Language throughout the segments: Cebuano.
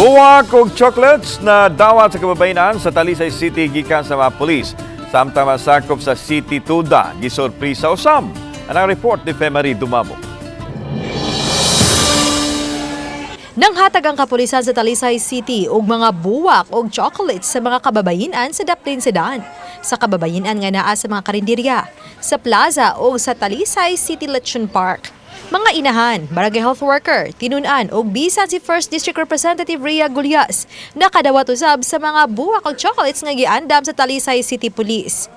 Buwak og chocolates na dawat sa kababayenan sa Talisay City gikan sa mga pulis. Samtang masakop sa City Tuda, gisorpresa usab. Ang report ni Femary Dumabo. Nanghatag ang kapulisan sa Talisay City og mga buwak og chocolates sa mga kababayenan sa daplin sa daan. Sa kababayenan nga naa sa mga karinderya, sa plaza o sa Talisay City Lechon Park. Mga inahan, barangay health worker, tinun-an og bisan si First District Representative Ria Gullas nakadawat usab sa mga buwak og chocolates nga giandam sa Talisay City Police.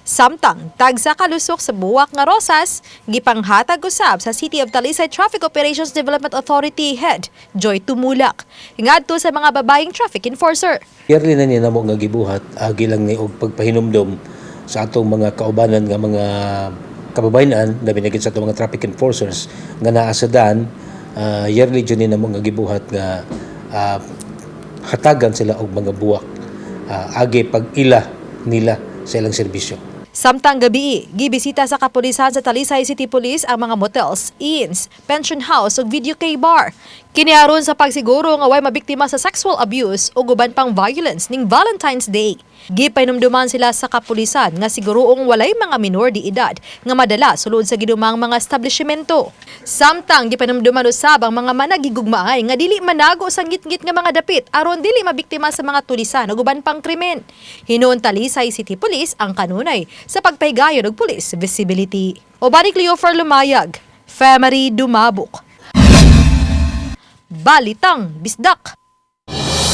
Samtang tagsa kalusok sa buwak nga rosas, gipanghatag usab sa City of Talisay Traffic Operations Development Authority Head Joy Tumulak ngadto sa mga babaeng traffic enforcer. Yearly na ni namo nga gibuhat, agi lang ni og pagpahinumdom sa atong mga kaubanan nga mga kababayenan, labi na gid sa atong mga traffic enforcers nga naa sa daan. Yearly jud ni namo nga gibuhat nga hatagan sila og mga buwak agi pag-ila nila sa ilang serbisyo. Samtang gabi, gibisita sa kapulisan sa Talisay City Police ang mga motels, inns, pension house ug videoke bar. Kini aron sa pagsiguro nga way mabiktima sa sexual abuse ug uban pang violence ning Valentine's Day. Gipahinumduman sila sa kapulisan nga siguroong walay mga minor de edad nga madala sulod sa ginumang mga establishmento. Samtang gipanumduman usab ang mga managigugmaay nga dili manago sa ngitngit nga mga dapit aron dili mabiktima sa mga tulisan ug uban pang krimen. Hinuon Talisay City Police ang kanunay sa pagpahigayon og police visibility. Uban ni Cleofer Lumayag, Femary Dumabok. Balitang Bisdak.